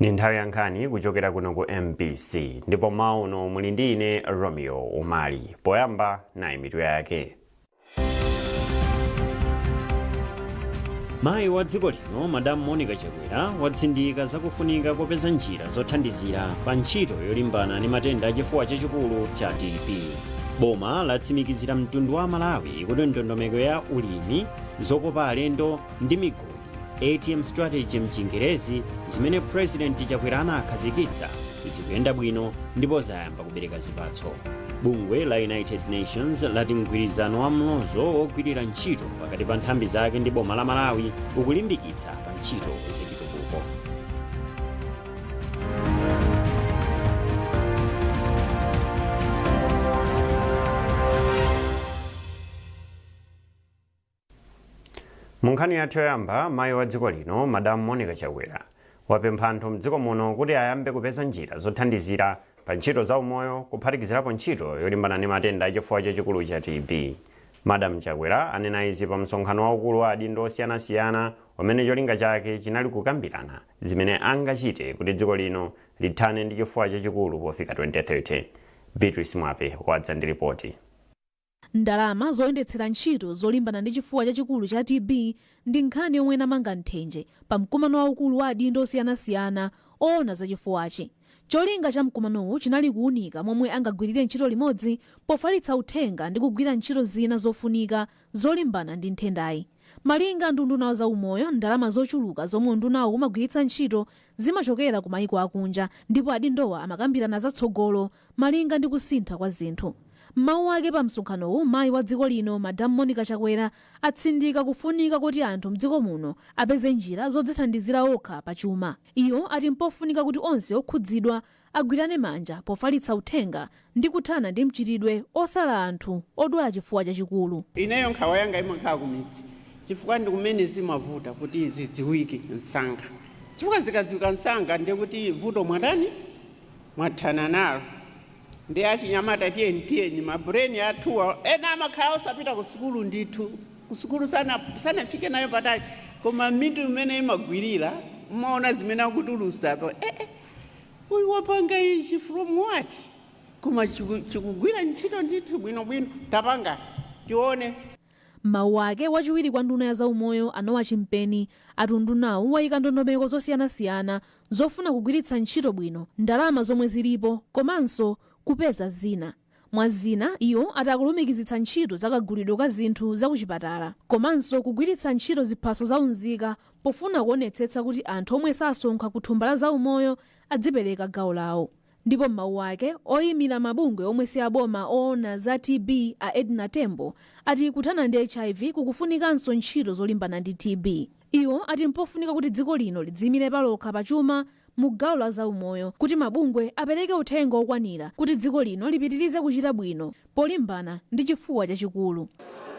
Ni nthawi ya nkhani kuchokera kuno ku MBC, ndipo mmawa uno muli ndi ine Romeo Umali. Poyamba, nayi mitu yake. Mayi wa dziko lino, Madam Monica Chakwera, watsindika zakufunika kopeza njira zothandizira pa ntchito yolimbana ndi matenda achifuwa chachikulu cha TB. Boma latsimikizira mtundu wa Malawi kuti ndondomeko ya ulimi, zokopa alendo ndi migodi, ATM strategy mchingerezi, zimene President Chakwera anakhazikitsa zikuyenda bwino ndipo zayamba kubereka zipatso. Bungwe la United Nations lati mgwirizano wa mlozo wogwirira ntchito pakati pa nthambi zake ndi boma la Malawi ukulimbikitsa pa ntchito zachitukuko. Mu nkhani yathu yoyamba, mayi wa dziko lino, Madam Monica Chakwera, wapempha anthu mdziko muno kuti ayambe kupeza njira zothandizira pa ntchito za umoyo, kuphatikizirapo ntchito yolimbana ndi matenda achifuwa chachikulu cha TB. Madam Chakwera anena izi pa msonkhano waukulu wa adindo osiyanasiyana umene cholinga chake chinali kukambirana zimene angachite kuti dziko lino lithane ndi chifuwa chachikulu pofika 2030. Beatrice Mwape wadza ndi ripoti. Ndalama zoyendetsera ntchito zolimbana ndi chifuwa chachikulu cha TB ndi nkhani yomwe inamanga nthenje pa mkumano waukulu wa adindo osiyanasiyana oona za chifuwachi. Cholinga cha mkumanowu chinali kuunika momwe angagwirire ntchito limodzi pofalitsa uthenga ndi kugwira ntchito zina zofunika zolimbana ndi nthendayi. Malinga ndi unduna wa zaumoyo, ndalama zochuluka zomwe undunawu umagwiritsa ntchito zimachokera ku maiko akunja ndipo adindowa amakambirana za tsogolo malinga ndi kusintha kwa zinthu. M'mawu ake pa msonkhanowu, mayi wa dziko lino, Madam Monica Chakwera, atsindika kufunika koti anthu mdziko muno apeze njira zodzithandizira okha pa chuma. Iwo ati mpofunika kuti onse okhudzidwa agwirane manja pofalitsa uthenga ndi kuthana ndi mchitidwe osala anthu odwala chifuwa chachikulu. Ineyo nkhawa yanga imakhala kumidzi, chifukwa ndi kumene zimavuta kuti zidziwike msanga, chifukwa zikadziwika msanga ndiye kuti vuto mwatani, mwathana nalo. Ndi achinyamata, tiyeni, tiyeni, mabrain athuwa, ena amakhala osapita ku sukulu ndithu, ku sukulu sanafike nayo patali, koma mitu imene imagwirira, mmaona zimene akutulusa pa, uyu wapanga ichi from what? Koma chikugwira ntchito ndithu bwinobwino. Tapanga tione. M'mawu ake, wachiwiri kwa nduna ya zaumoyo a Noah Chimpeni ati undunawu wayika ndondomeko zosiyanasiyana zofuna kugwiritsa ntchito bwino ndalama zomwe zilipo komanso kupeza zina. Mwa zina, iwo ati akulumikizitsa ntchito za kagulidwe ka zinthu za kuchipatala komanso kugwiritsa ntchito ziphaso za unzika pofuna kuonetsetsa kuti anthu omwe sasonkha ku thumba la zaumoyo adzipereka gawo lawo. Ndipo m'mawu ake, oyimira mabungwe omwe si aboma oona za TB a Edna Tembo ati kuthana ndi HIV kukufunikanso ntchito zolimbana ndi TB. Iwo ati mpofunika kuti dziko lino lidziyimire palokha pa chuma mu gawo la zaumoyo kuti mabungwe apereke uthenga okwanira kuti dziko lino lipitirize kuchita bwino polimbana ndi chifuwa chachikulu.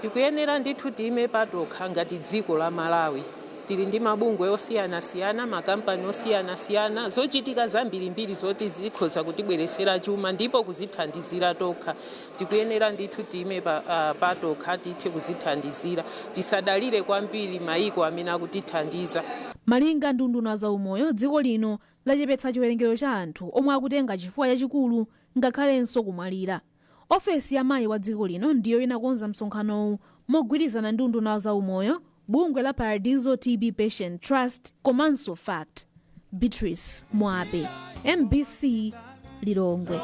Tikuyenera ndithu tiime patokha ngati dziko la Malawi. Tili ndi mabungwe osiyanasiyana, makampani osiyanasiyana, zochitika zambirimbiri zoti zikhoza kutibweretsera chuma ndipo kuzithandizira tokha. Tikuyenera ndithu tiime patokha tithe kuzithandizira. Tisadalire kwambiri mayiko amene akutithandiza. Malinga ndi unduna wa zaumoyo, dziko lino lachepetsa chiwerengero cha anthu omwe akutenga chifuwa chachikulu ngakhalenso kumwalira. Ofesi ya mayi wa dziko lino ndiyo inakonza msonkhanowu mogwirizana ndi unduna wa zaumoyo, bungwe la Paradiso TB Patient Trust komanso FACT. Beatrice Mwape, MBC, Lilongwe.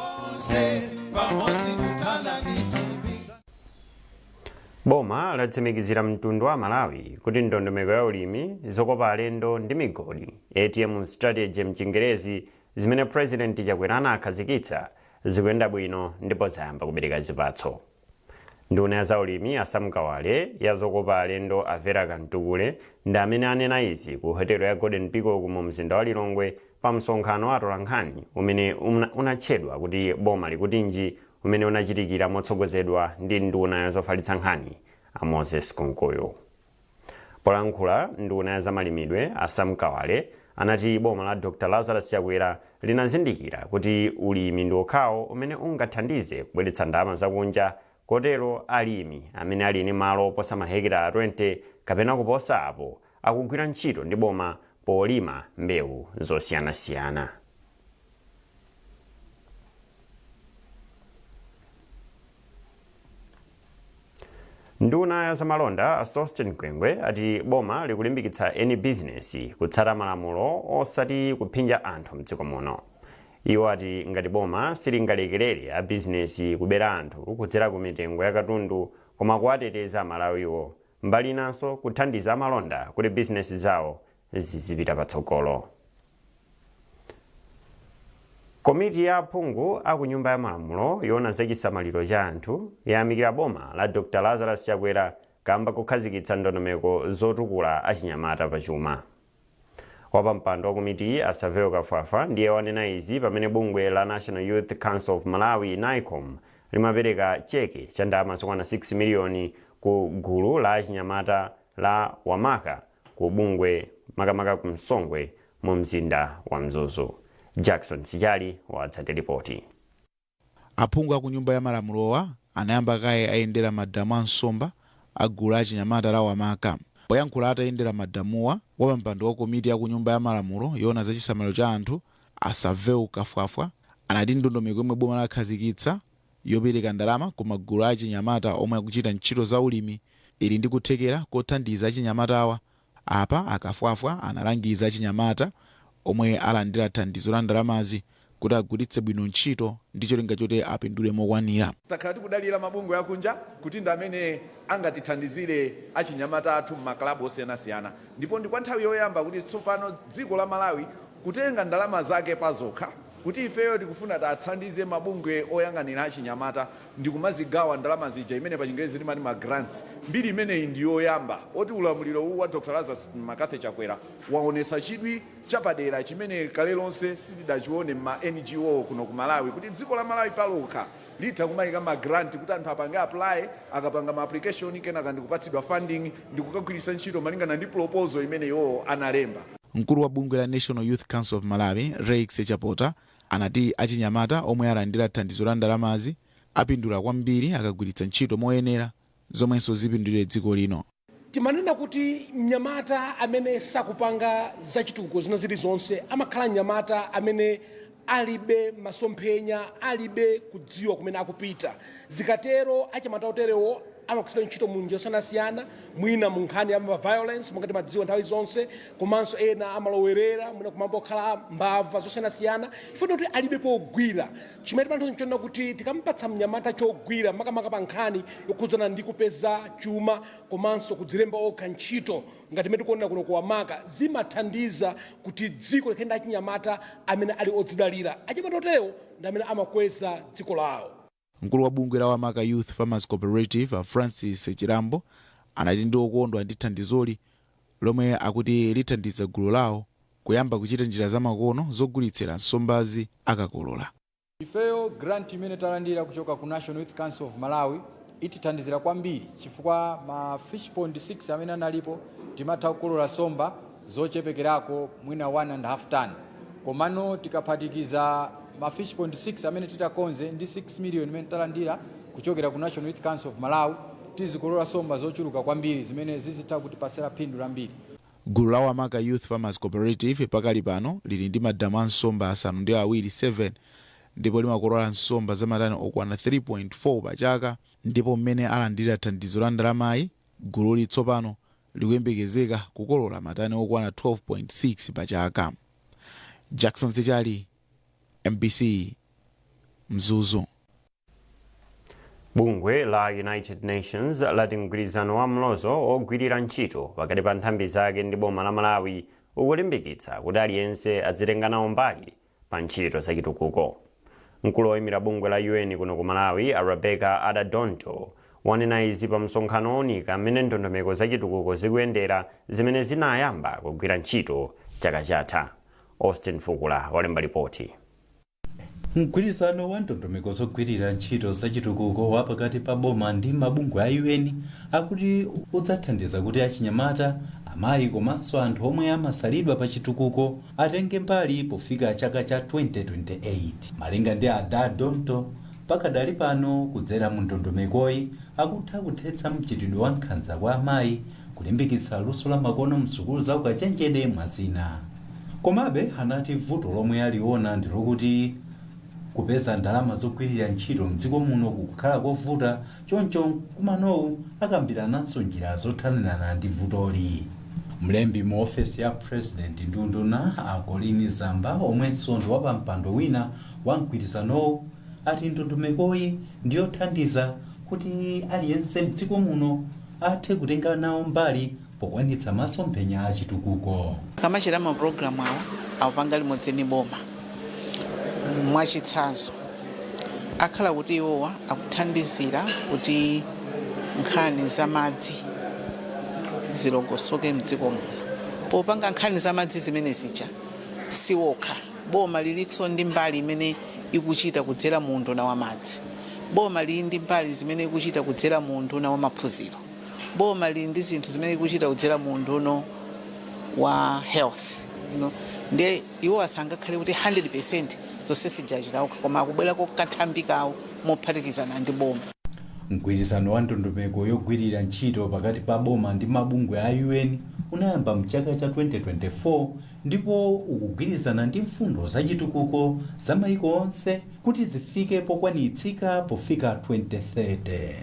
Boma latsimikizira mtundu wa Malawi kuti ndondomeko ya ulimi, zokopa alendo ndi migodi, ATM strategy mchingerezi, zimene President Chakwera anakhazikitsa zikuyenda bwino ndipo zayamba kubereka zipatso. Nduna ya zaulimi a Sam Kawale, ya zokopa alendo a Vera Kamtukule ndi amene anena izi ku hotelo ya Golden Peacock mu mzinda wa Lilongwe pa msonkhano wa atolankhani umene unatchedwa kuti Boma Likutinji, umene unachitikira motsogozedwa ndi nduna ya zofalitsa nkhani a Moses Kunkuyu. Polankhula, nduna ya zamalimidwe a Sam Kawale anati boma la Dr Lazarus Chakwera linazindikira kuti ulimi ndi okhawo umene ungathandize kubweretsa ndalama zakunja, kotero alimi amene ali ndi malo oposa mahekitala 20 kapena kuposa apo akugwira ntchito ndi boma Polima mbewu zosiyanasiyana. Nduna ya zamalonda a Sosten Gwengwe ati boma likulimbikitsa eni bizinesi kutsata malamulo osati kuphinja anthu mdziko muno. Iwo ati ngati boma silingalekerere a bizinesi kubera anthu kudzera ku mitengo ya katundu, koma kuwateteza Amalawiwo, mbali inanso kuthandiza amalonda kuti bizinesi zawo zizipita patsogolo. Komiti ya aphungu aku Nyumba ya Malamulo yoona zachisamaliro cha anthu yayamikira boma la Dr Lazarus Chakwera kamba kukhazikitsa ndondomeko zotukula achinyamata pachuma. Wapampando wa komitiyi a Savel Kafwafwa ndiye wanena izi pamene bungwe la National Youth Council of Malawi, NYCOM, limapereka cheke cha ndalama zokwana 6 miliyoni ku gulu la achinyamata la Wamaka ku Bungwe, makamaka ku Msongwe mu mzinda wa Mzuzu. Jackson Sijali wadza ripoti. Aphungu aku Nyumba ya Malamulowa anayamba kaye ayendera madamu a nsomba a gulu la achinyamata la Wamaka. Poyankhula atayendera madamuwa, wapampando wa komiti ya ku Nyumba ya Malamulo yoona zachisamaliro cha anthu a Savel Kafwafwa anati ndondomeko yomwe boma lakhazikitsa yopereka ndalama ku magulu a achinyamata omwe akuchita ntchito za ulimi ili ndi kuthekera kothandiza achinyamatawa. Apa Akafwafwa analangiza achinyamata omwe alandira thandizo la ndalamazi kuti agwiritse bwino ntchito ndi cholinga choti apindule mokwanira. Takhala tikudalira mabungwe akunja kuti ndi amene angatithandizire achinyamata athu m'makalabu osiyanasiyana, ndipo ndi kwa nthawi yoyamba kuti tsopano dziko la Malawi kutenga ndalama zake pazokha kuti ifeyo tikufuna tathandize mabungwe oyang'anira achinyamata ndi kumazigawa ndalama zija imene pa Chingerezi timati ma grants. Mbiri imeneyi ndi yoyamba oti ulamuliro uwu wa Dr Lazarus McCarthy Chakwera waonesa chidwi chapadera chimene kale lonse sitidachione ma NGO kuno ku Malawi, kuti dziko la Malawi palokha litha kumayika ma grant kuti anthu apange apply, akapanga ma application kenaka ndikupatsidwa funding ndikukagwiritsa ntchito malingana ndi proposal imene iwowo analemba. Mkulu wa bungwe la National Youth Council of Malawi, Rex Chapota, anati achinyamata omwe alandira thandizo la ndalamazi apindula kwambiri akagwiritsa ntchito moyenera, zomwenso zipindulire dziko lino. Timanena kuti mnyamata amene sakupanga zachitukuko zina zilizonse amakhala mnyamata amene alibe masomphenya, alibe kudziwa kumene akupita. Zikatero achinyamata oterewo amagwiritsidwa ntchito mu njira zosiyanasiyana, mwina mu nkhani ya violence monga timadziwa nthawi zonse, komanso ena amalowerera mwina kumambo okhala mbava zosiyanasiyana chifukwa kuti alibe pogwira. Chimene timanena nchonena kuti tikampatsa mnyamata chogwira, makamaka pa nkhani yokhudzana ndi kupeza chuma komanso kudzilemba okha ntchito ngati imene tikuonera kuno kuWamaka, zimathandiza kuti dziko likhale ndi achinyamata amene ali odzidalira. Achinyamata oterewo ndi amene amakweza dziko lawo. Mkulu wa bungwe la Wamaka Youth Farmers Cooperative, Francis Chirambo, anati ndi okondwa ndi thandizoli lomwe akuti lithandiza gulu lawo kuyamba kuchita njira zamakono zogulitsira nsombazi akakolola. Ifeyo grant imene talandira kuchoka ku National Youth Council of Malawi itithandizira kwambiri, chifukwa ma fish pond 6 amene analipo timatha kukolola nsomba zochepekerako mwina 1.5 ton, komano tikaphatikiza ma fish pond 6 amene titakonze ndi 6 million imene talandira kuchokera ku National Youth Council of Malawi, tizikolola nsomba zochuluka kwambiri zimene zizitha kutipasira phindu lambiri. Gulu la Wamaka Youth Farmers Cooperative pakali pano lili ndi madamu a nsomba 7 7 ndipo limakolola nsomba za matani okwana 3.4 pa chaka, ndipo mmene alandira thandizo la ndalamayi gululi tsopano likuyembekezeka kukolola matani okwana 12.6 pa chaka. Jackson Sechali, MBC, Mzuzu. Bungwe la United Nations lati mgwirizano wa mlozo ogwirira ntchito pakati pa nthambi zake ndi boma la Malawi ukulimbikitsa kuti aliyense adzitenga nawo mbali pa ntchito zachitukuko. Mkulu woyimira bungwe la UN kuno ku Malawi, a Rebecca Adda-Dontoh, wanena izi pa msonkhano owunika mmene ndondomeko zachitukuko zikuyendera zimene zinayamba kugwira ntchito chaka chatha. Austin Fukula walemba ripoti. Mgwirizano wa ndondomeko zogwirira ntchito zachitukuko wa pakati pa boma ndi mabungwe a UN akuti udzathandiza kuti achinyamata, amayi komanso anthu omwe amasalidwa pa chitukuko atenge mbali pofika chaka cha 2028. Malinga ndi Adda-Dontoh, Pakadali pano, kudzera mu ndondomekoyi, akutha kuthetsa mchitidwe wa nkhanza kwa amayi, kulimbikitsa luso la makono msukulu za ukachenjede, mwazina. Komabe anati vuto lomwe aliona ndi lokuti kupeza ndalama zogwirira ntchito mdziko muno kukhala kovuta. Choncho mkumanowu akambirananso njira zothanirana ndi vutoli. Mlembi mu ofesi ya President ndi unduna, a Colleen Zamba, omwenso ndi wapampando wina wa mgwirizanowu, ati ndondomekoyi ndiyothandiza kuti aliyense mdziko muno athe kutenga nawo mbali pokwanitsa masomphenya achitukuko. Akamachita mapulogalamu awo, akupanga limodzi ndi boma. Mwachitsanzo, akhala kuti iwowa akuthandizira kuti nkhani za madzi zilongosoke mdziko muno. Popanga nkhani za madzi zimene zija, siwokha, boma lilinso ndi mbali imene ikuchita kudzera mu unduna wa madzi. Boma lili ndi mbali zimene ikuchita kudzera mu unduna wa maphunziro. Boma lili ndi zinthu zimene ikuchita kudzera mu unduna wa health. Ndiye iwo asangakhale kuti 100% zonse sijachita okha, koma akubwerako kanthambi kawo mophatikizana ndi boma. Mgwirizano wa ndondomeko yogwirira ntchito pakati pa boma ndi mabungwe a UN unayamba mchaka cha 2024 ndipo ukugwirizana ndi mfundo zachitukuko za maiko onse kuti zifike pokwanitsika pofika 2030.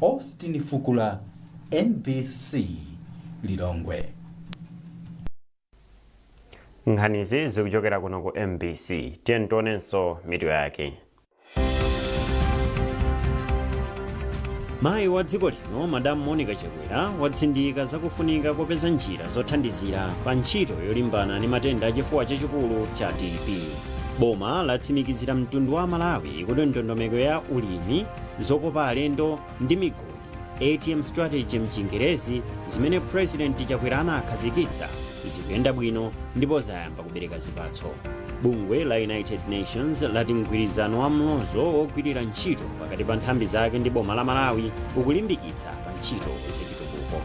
Austin Fukula, MBC, Lilongwe. Nkhanizi zikuchokera kuno ku MBC. Tiye tionenso mitu yake. Mayi wa dziko lino, Madamu Monica Chakwera, watsindika zakufunika kopeza njira zothandizira pa ntchito yolimbana ndi matenda achifuwa chachikulu cha TB. Boma latsimikizira mtundu wa Malawi kuti ndondomeko ya ulimi, zokopa alendo ndi migodi, ATM strategy mchingerezi, zimene President Chakwera anakhazikitsa zikuyenda bwino ndipo zayamba kubereka zipatso. Bungwe la United Nations lati mgwirizano wa mlozo wogwirira ntchito pakati pa nthambi zake ndi boma la Malawi ukulimbikitsa pa ntchito zachitukuko.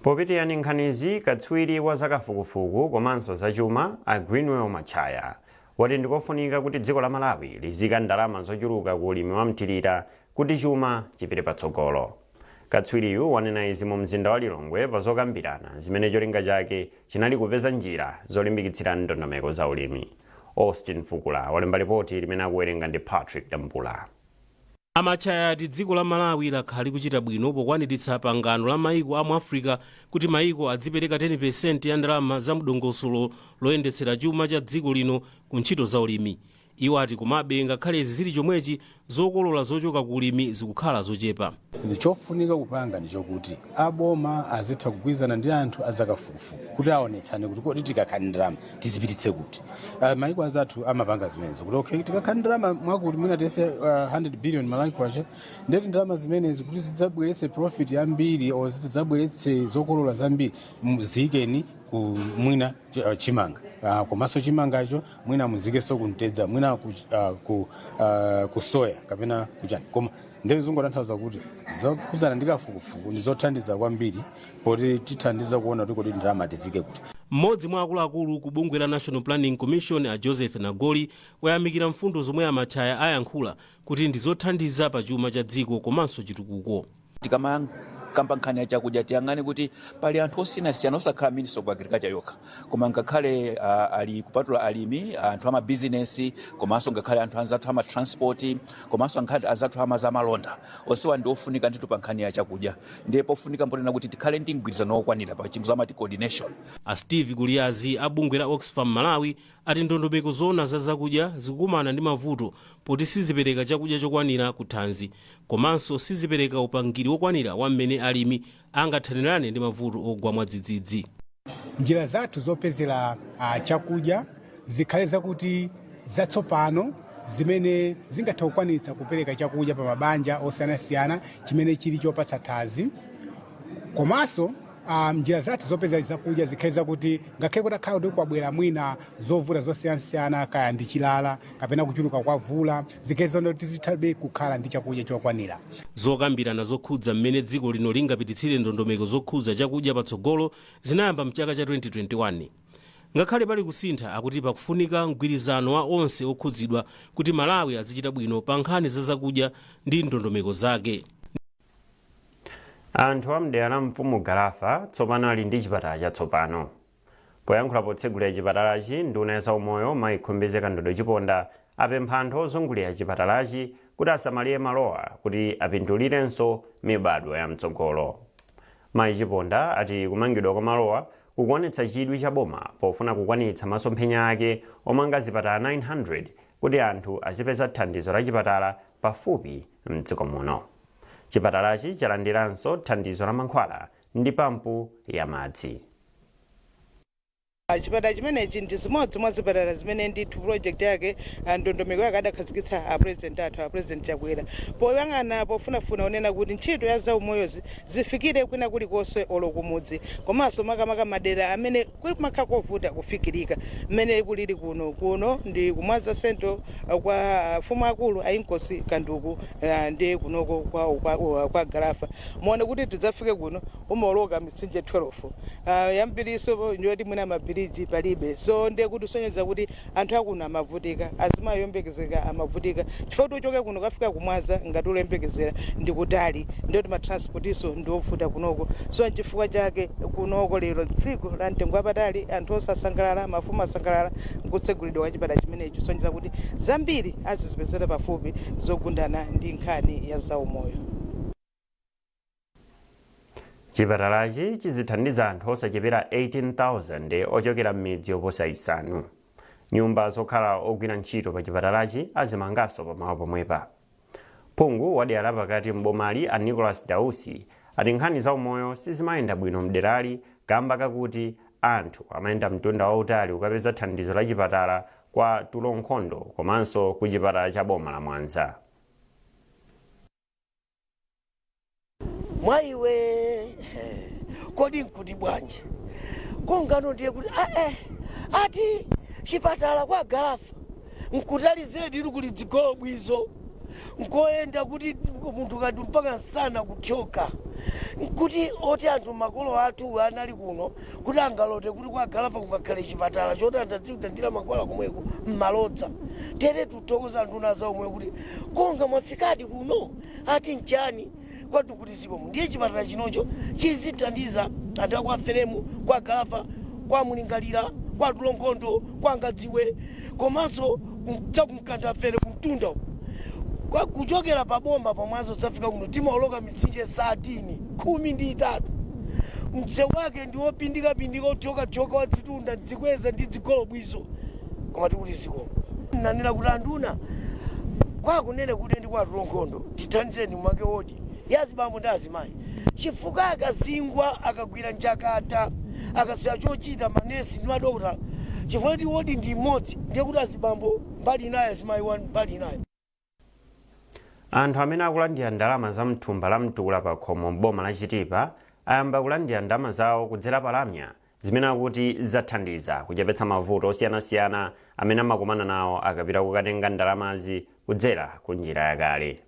Popitirani nkhanizi, katswiri wa zakafukufuku komanso zachuma, a Greenwell Machaya, wati ndikofunika kuti dziko la Malawi lizika ndalama zochuluka ku ulimi wa mthirira kuti chuma chipite patsogolo. Katswiriyu wanena izi mu mzinda wa Lilongwe pa zokambirana zimene cholinga chake chinali kupeza njira zolimbikitsira ndondomeko za ulimi. Austin Fukula walemba ripoti limene akuwerenga ndi Patrick Dambula. A Machaya ati dziko la Malawi lakhala likuchita bwino pokwaniritsa pangano la maiko a mu Africa kuti maiko adzipereka 10% ya ndalama za mdongosolo loyendetsera chuma cha dziko lino ku ntchito za ulimi. Iwo ati komabe, ngakhale izi zili chomwechi, zokolola zochoka ku ulimi zikukhala zochepa. Chofunika kupanga ndi chokuti aboma azitha kugwirizana ndi anthu azakafukufuku kuti aonetsane kuti kodi tikakhala ndalama tizipititse kuti. Maiko azathu amapanga zimenezo kuti okay, tikakhala ndalama mwakuti mwina tese 100 billion Malawi kwacha, ndeti ndalama zimenezi kuti zidzabweretse profit yambiri or zidzabweretse zokolola zambiri, ziyikeni ku mwina chimanga, komanso chimangacho mwina muzikenso kumtedza, mwina ku soya kapena kuchani. Koma ndeti zingotanthauza kuti zokhudzana ndi kafukufuku ndi zothandiza kwambiri poti tithandiza kuona kuti kodi ndalama tizike kuti. Mmodzi mwa akuluakulu ku bungwe la National Planning Commission, a Joseph Nagoli, wayamikira mfundo zomwe a Machaya ayankhula kuti ndi zothandiza pa chuma cha dziko komanso chitukuko. Tikamakamba nkhani ya chakudya, tiyang'ane kuti pali anthu osiyanasiyana, osakhala Ministry of Agriculture yokha, koma ngakhale ali kupatula alimi, anthu amabizinesi, komanso ngakhale anthu anzathu amatransport, komanso ngakhale anzathu amazamalonda. Onsewa ndi ofunika ndithu pa nkhani ya chakudya. Ndiye pofunika mponena kuti tikhale ndi mgwirizano wokwanira, pa ching'zo amati coordination. A Steve Kuliazi a bungwe la Oxfam Malawi ati ndondomeko zona za zakudya zikukumana ndi mavuto poti sizipereka chakudya chokwanira ku thanzi, komanso sizipereka upangiri wokwanira wa mmene alimi angathanirane ndi mavuto ogwa mwadzidzidzi. Njira zathu zopezera chakudya zikhale zakuti zatsopano zimene zingathe kukwanitsa kupereka chakudya pa mabanja osiyanasiyana chimene chili chopatsa thanzi, komanso njira zathu zopeza zakudya zikhale zakuti ngakhale kutakhala kuti kwabwera mwina zovuta zosiyanasiyana, kaya ndi chilala kapena kuchuluka kwa mvula, zikhale zoona kuti tizithabe kukhala ndi chakudya chokwanira. Zokambirana zokhudza mmene dziko lino lingapititsire ndondomeko zokhudza chakudya patsogolo zinayamba mchaka cha 2021. Ngakhale pali kusintha, akuti pakufunika mgwirizano wa onse okhudzidwa kuti Malawi azichita bwino pa nkhani za zakudya ndi ndondomeko zake. Anthu a mdera la Mfumu Galafa tsopano ali ndi chipatala chatsopano. Poyankhula potsegulira chipatalachi, nduna ya zaumoyo Mayi Khumbize Kandodo Chiponda apempha anthu ozungulira chipatalachi kuti asamalire malowa kuti apindulirenso mibadwo ya mtsogolo. Mayi Chiponda ati kumangidwa kwa malowa kukuonetsa chidwi cha boma pofuna kukwaniritsa masomphenya ake omanga zipatala 900 kuti anthu azipeza thandizo la chipatala pafupi mdziko muno. Chipatalachi chalandiranso thandizo la mankhwala ndi pampu ya madzi. Chipatala chimenechi ndi zimodzi mwa zipatala zimene ndithu project yake, ndondomeko yake adakhazikitsa a President athu, a President Chakwera, poyang'ana pofunafuna onena kuti ntchito ya zaumoyozi zifikire kwina kulikonse, olo kumudzi, komanso makamaka madera amene kumakhala kovuta kufikirika mmene kulili kuno. Kuno ndi kumwaza Central kwa mfumu akulu a Inkosi Kanduku, ndi kunoko kwa Galafa. Muone kuti tidzafike kuno umaoloka mitsinje 12, yambiriso ndiyoti mwina mabiriji palibe. So ndiye kuti usonyeza kuti anthu akuno amavutika, azimayi oyembekezeka amavutika, chifukwa kuti uchoke kuno kafika kumwaza ngati ulembekezera ndi kutali, ndiyoti matransportiso ndiovuta kunoko. So nchifukwa chake kunoko lero tsiku la mtengo wapatali, anthu osasangalala, mafumu asangalala nkutsegulidwa kwa chipatala chimenechi, kusonyeza kuti zambiri azizipezera pafupi zogundana ndi nkhani ya zaumoyo. Chipatalachi chizithandiza anthu osachepera 18,000 ochokera m'midzi yoposa 5. Nyumba zokhala ogwira ntchito pa chipatalachi azimanganso pamalo pomwepa. Phungu wa dera lapakati m'bomali a Nicholas Dausi ati nkhani za umoyo sizimayenda bwino mderali kamba kakuti anthu amayenda mtunda wautali kukapeza thandizo la chipatala kwa Tulonkhondo komanso ku chipatala cha boma la Mwanza. Mwaiwe, kodi nkuti bwanji kungano? Ndiye kuti ati chipatala kwa Galafa nkutali zedi, ili kuli dzigolobwizo, nkoyenda kuti munthu kati mpaka msana kuthyoka. Nkuti oti anthu makolo athu anali kuno kuti angalote kuti kwa Galafa kungakhale chipatala choti anthu adzikutandira mankhwala komweko mmalodza. Tere tuthokoza anduna zaumoyo kuti konga mwafikadi kuno, ati nchani kwathu kuti zikomo. Ndiye chipatala chinocho chizithandiza anthu akwa Feremu, kwa Galafa, kwa Mlingalira, kwa Tulonkhondo, kwa Ngadziwe, komanso chakumkandafere kumtunda uku. Kuchokera pa boma pamwanzo zafika kuno timaoloka mitsinje 13, 13. Msewu wake ndi wopindikapindika, othyokathyoka, wazitunda dzikweza ndi dzigolobwizo, koma tikuti zikomo. Nanena kuti anduna kwakunene kuti ndi kwa Tulonkhondo tithandizeni mumange wodi ya azibambo ndi azimayi, chifukwa akazingwa, akagwira njakata, akasiya chochita manesi ndi madokotala, chifukwa kuti wodi ndi imodzi, ndiye kuti azibambo mbali inayi, azimayi mbali inayi. Anthu amene akulandira ndalama za mthumba la Mtukula pa Khomo m'boma la Chitipa ayamba kulandira ndalama zawo kudzera pa lamya, zimene akuti zathandiza kuchepetsa mavuto osiyanasiyana amene amakumana nawo akapita kukatenga ndalamazi kudzera ku njira yakale.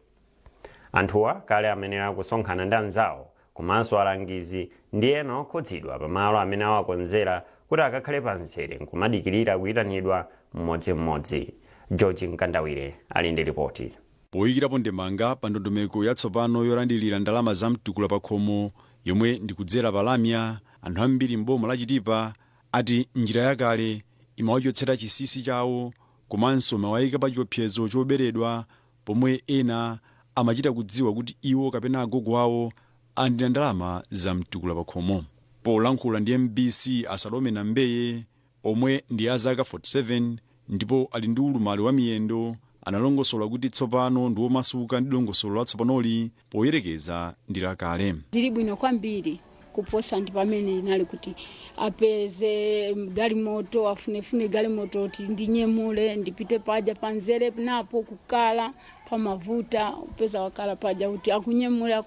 Anthuwa kale amayenera kusonkhana ndi anzawo komanso alangizi ndi ena okhudzidwa pamalo amene awakonzera kuti akakhale pamzere nkumadikirira kuyitanidwa mmodzimmodzi. George Mkandawire ali ndi ripoti. Poyikirapo ndemanga pa ndondomeko yatsopano yolandilira ndalama za Mtukula pa Khomo yomwe ndikudzera pa lamya, anthu ambiri m'boma la Chitipa ati njira yakale imawachotsera chinsinsi chawo komanso imawayika pa chiopsezo choberedwa, pomwe ena amachita kudziwa kuti iwo kapena agogo awo alandira ndalama za Mtukula pa Khomo. Polankhula ndi MBC, a Salome Nambeye omwe ndi a zaka 47 ndipo ali ndi ulumali wa miyendo analongosola kuti tsopano ndi womasuka ndi dongosolo latsopanoli poyerekeza ndi lakale. Zili bwino kwambiri kuposa ndi pamene inali kuti apeze galimoto, afunefune galimoto kuti ndinyemule ndipite paja panzere, napo kukala pamavuta, upeza wakala paja kuti akunyemule.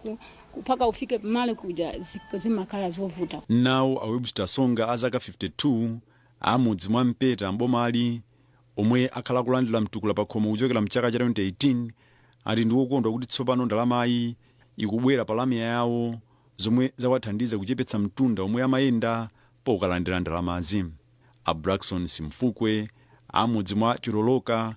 Mpaka ufike pamalo kuja zimakhala zovuta. Nawo a Webster Songa a zaka 52 amudzi mwa Mpeta mbomali, omwe akhala kulandira mtukula pakhomo kuchokera mchaka cha 2018, ati ndi wokondwa kuti tsopano ndalamayi ikubwera pa lamya yawo, zomwe zawathandiza kuchepetsa mtunda omwe amayenda pokalandira ndalamazi. A Braxon Simfukwe amudzi mwa Chiloloka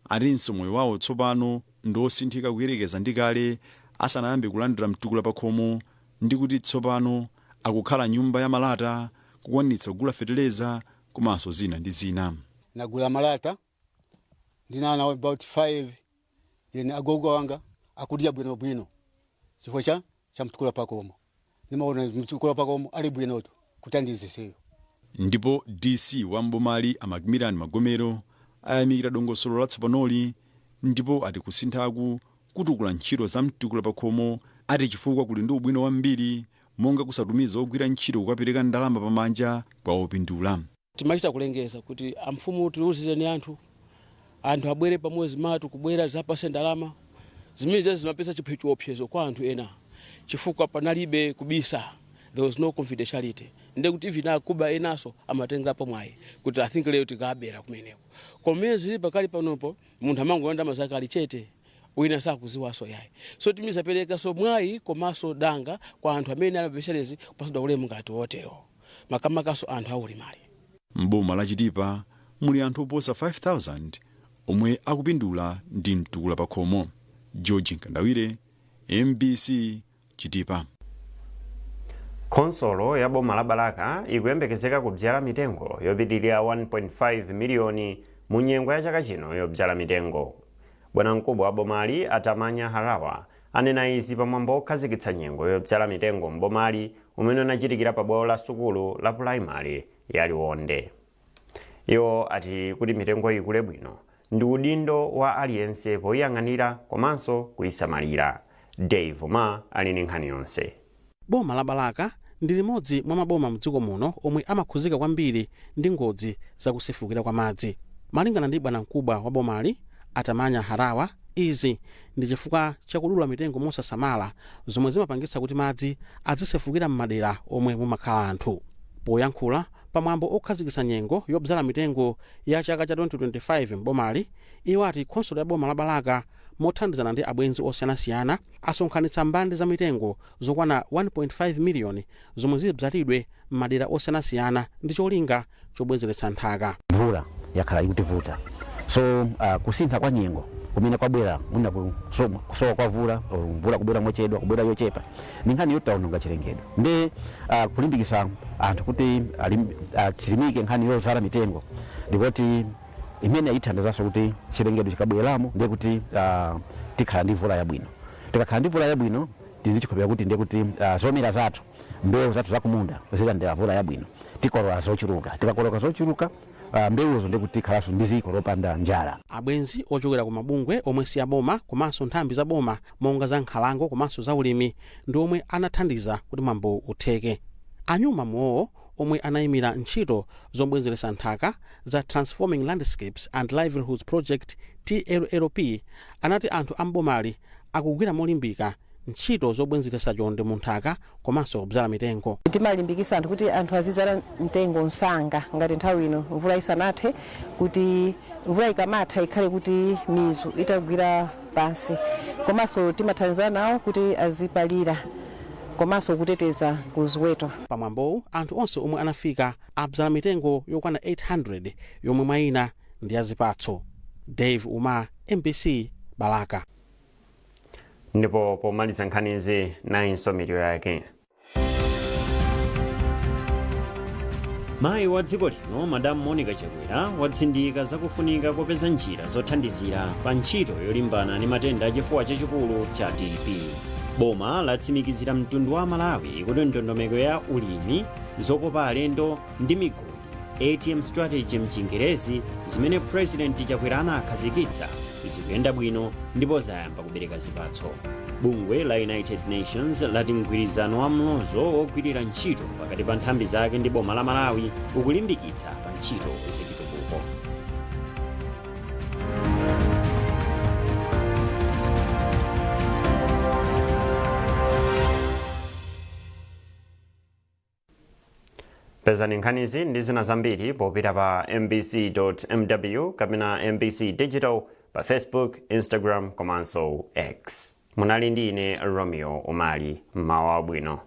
atinso moyo wawo tsopano ndi osinthika kuyerekeza ndi kale asanayambe kulandira mtukula pakhomo, ndi kuti tsopano akukhala nyumba ya malata, kukwanitsa kugula feteleza komanso zina ndi zina. Nagula malata, ndina ana about 5, then agogo wanga akudya bwino bwino chifukwa cha mtukula pakomo. Nimaona mtukula pakomo ali bwinotu kutandiziseyo. Ndipo DC wa mbomali a Macmillan Magomero ayamikira dongosolo latsopanoli ndipo ati kusinthaku kutukula ntchito za mtukula pakhomo, ati chifukwa kuli ndi ubwino wambiri monga kusatumiza ogwira ntchito kukapereka ndalama pamanja kwa opindula. Timachita kulengeza kuti amfumu tiuzizeni anthu abwere pamodzi matu kubwera zapase ndalama zimene zimapeza chiopsezo kwa anthu ena, chifukwa panalibe kubisa, there was no confidentiality. Ndiye kuti even akuba enaso amatengerapo mwayi kuti I think lero tikabera kumeneko. Koma zili pakali panopo, munthu amangoyenda mazaka ali chete, wina sakuziwaso yayi. So timizapereka so mwayi komanso danga kwa anthu amene ali beneficiaries kupasidwa ulemu ngati wotero, makamakaso anthu aulimali. Mboma la Chitipa muli anthu oposa 5000 omwe akupindula ndi mtukula pakhomo. George Nkandawire, MBC, Chitipa. Khonsolo ya boma la Balaka ikuyembekezeka kudzala mitengo yopitirira 1.5 miliyoni mu nyengo ya chaka chino yodzala mitengo. Bwanamkubwa wa bomali Atamanya Harawa anena izi pamwambo okhazikitsa nyengo yodzala mitengo mbomali umene unachitikira pa bwalo la sukulu la pulaimali ya Liwonde. Iwo ati kuti mitengo ikule bwino ndi udindo wa aliyense poyiyang'anira komanso kuyisamalira. Dave Omar ali ndi nkhani yonse. Boma la Balaka ndi limodzi mwa maboma mdziko muno omwe amakhuzika kwambiri ndi ngozi zakusefukira kwa madzi. Malingana ndi bwanamkubwa wa bomali Atamanya Harawa, izi ndi chifukwa chakudula mitengo mosasamala zomwe zimapangitsa kuti madzi azisefukira m'madera omwe mumakhala anthu. Poyankhula pamwambo okhazikitsa nyengo yodzala mitengo ya chaka cha 2025 mbomali, iwo ati khonsolo ya boma la Balaka mothandizana ndi abwenzi osiyanasiyana asonkhanitsa mbande za mitengo zokwana 1.5 miliyoni zomwe zidzalidwe m'madera osiyanasiyana ndi cholinga chobwezeretsa nthaka. Mvula yakhala ikutivuta, so kusintha kwa nyengo kumene kwabwera mwina kusowa kwa mvula, or mvula kubwera mochedwa, kubwera yochepa, ndi nkhani yotaononga chilengedwe. Ndi kulimbikitsa anthu kuti chilimike nkhani yozala mitengo, ndikoti imene ithandizanso kuti chilengedwe chikabweramo ndiye kuti tikhala ndi mvula yabwino. Tikakhala ndi mvula yabwino, tili ndi chikhulupiriro kuti ndiye kuti zomera zathu, mbewu zathu zakumunda zilandira mvula yabwino, tikolola zochuluka. Tikakolola zochuluka mbewuzo, ndiye kuti tikhalanso ndi dziko lopanda njala. Abwenzi ochokera ku mabungwe omwe si aboma komanso nthambi za boma monga za nkhalango komanso za ulimi ndi omwe anathandiza kuti mwambo utheke. Anyuma muwowo omwe anayimira ntchito zobwezeretsa nthaka za Transforming Landscapes and Livelihoods Project, TLLP, anati anthu ambomali akugwira molimbika ntchito zobwezeretsa chonde mu nthaka komanso kudzala mitengo. Timalimbikitsa anthu kuti anthu azizala mtengo msanga ngati nthawi ino mvula isanathe, kuti mvula ikamatha ikhale kuti mizu itagwira pansi. Komanso timathandizana nawo kuti azipalira komanso kuteteza ku ziweto. Pamwambowu anthu onse omwe anafika abzala mitengo yokwana 800 yomwe mwayina ndi yazipatso. Dave Uma, MBC, Balaka. Ndipo pomaliza nkhanizi, nayinso mitu yake. Mayi wa dziko lino Madamu Monica Chakwera watsindika zakufunika kopeza njira zothandizira pa ntchito yolimbana ndi matenda achifuwa chachikulu cha TB. Boma latsimikizira mtundu wa Malawi kuti ndondomeko ya ulimi, zokopa alendo ndi migodi, ATM strategy mchingerezi, zimene President Chakwera anakhazikitsa zikuyenda bwino ndipo zayamba kubereka zipatso. Bungwe la United Nations lati mgwirizano wa mlozo wogwirira ntchito pakati pa nthambi zake ndi boma la Malawi ukulimbikitsa pa ntchito zachitukuko. Pezani nkhanizi ndi zina zambiri popita pa mbc.mw kapena MBC Digital pa Facebook, Instagram komanso X. Munali ndi ine Romeo Umali. Mmawa wabwino.